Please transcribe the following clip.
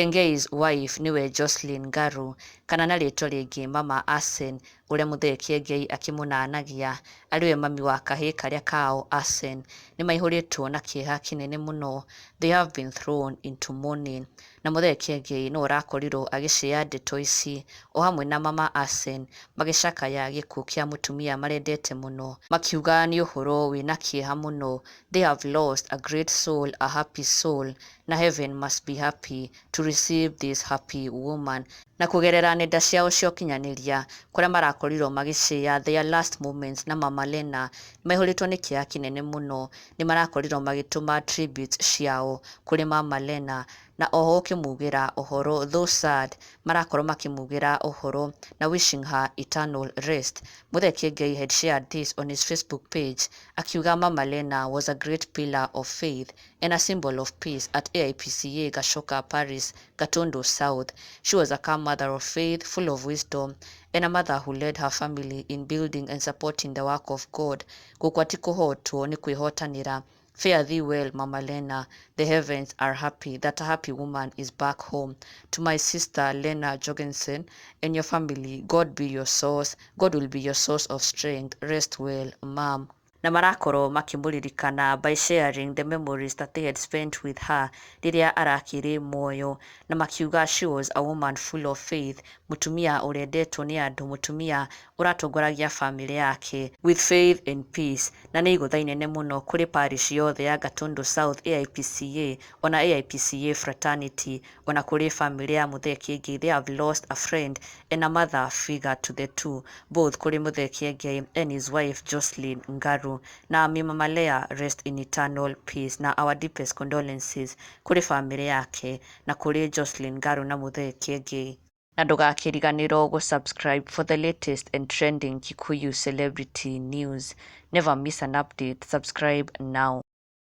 Kiengei's wife nĩwe Jocelyn Ngaru kana na rĩtwa rĩngĩ Mama Asen, ũrĩa Muthee Kiengei akĩmũnanagia arĩ we mami wa kahĩĩ karĩa kao Asen, nĩmaihũrĩtwo na kĩeha kĩnene mũno. They have been thrown into mourning. Na Muthee Kiengei nĩwe ũrakorirwo agĩcĩa ndeto ici o hamwe na Mama Asen magĩcakaya gĩkuũ kĩa mũtumia marendete mũno, makiuga nĩ ũhoro wĩna kĩeha mũno. They have lost a great soul, a happy soul, na heaven must be happy to receive this happy woman. Na kũgerera nenda ciao cia ũkinyanĩria kũrĩa marakorirwo magĩcĩa their last moments na Mama Lena, maihũrĩtwo nĩ kĩeha kĩnene mũno. Nĩ marakorirwo magĩtũma tributes ciao kũrĩ Mama Lena na oho ũkĩmugĩra ũhoro, though sad, marakorwo makĩmugĩra ũhoro na wishing her eternal rest. Muthee Kiengei had shared this on his Facebook page akiuga Mama Lena was a great pillar of faith and a symbol of peace at AIPCA Gachoka Parish, Gatundu South. She was a calm mother of faith, full of wisdom, and a mother who led her family in building and supporting the work of God. Gũkũ ti kũhotwo nĩ kwĩhotanĩra. Fare thee well, Mama Lena. The heavens are happy that a happy woman is back home. To my sister Lena Jorgensen and your family, God be your source. God will be your source of strength. Rest well, Mom. Na marakorwo makĩmũririkana by sharing the memories that they had spent with her rĩrĩa arakĩrĩ muoyo, na makiuga she was a woman full of faith, mũtumia ũrendetwo nĩ andũ, mũtumia ũratongoragia famĩlĩ yake with faith and peace. Na nĩ igũtha inene mũno kũrĩ parish yothe ya Gatundu South AIPCA, ona AIPCA fraternity, ona kũrĩ famĩlĩ ya Muthee Kiengei. They have lost a friend and a mother figure to the two, both kũrĩ Muthee Kiengei and his wife Jocelyn Ngaru. Na may Mama Lea rest in eternal peace, na our deepest condolences kũrĩ famĩlĩ yake na kũrĩ Jocelyn Ngaru na Muthee Kiengei. Na ndũgakĩriganĩrwo gũ-subscribe for the latest and trending Kikuyu celebrity news. Never miss an update. Subscribe now.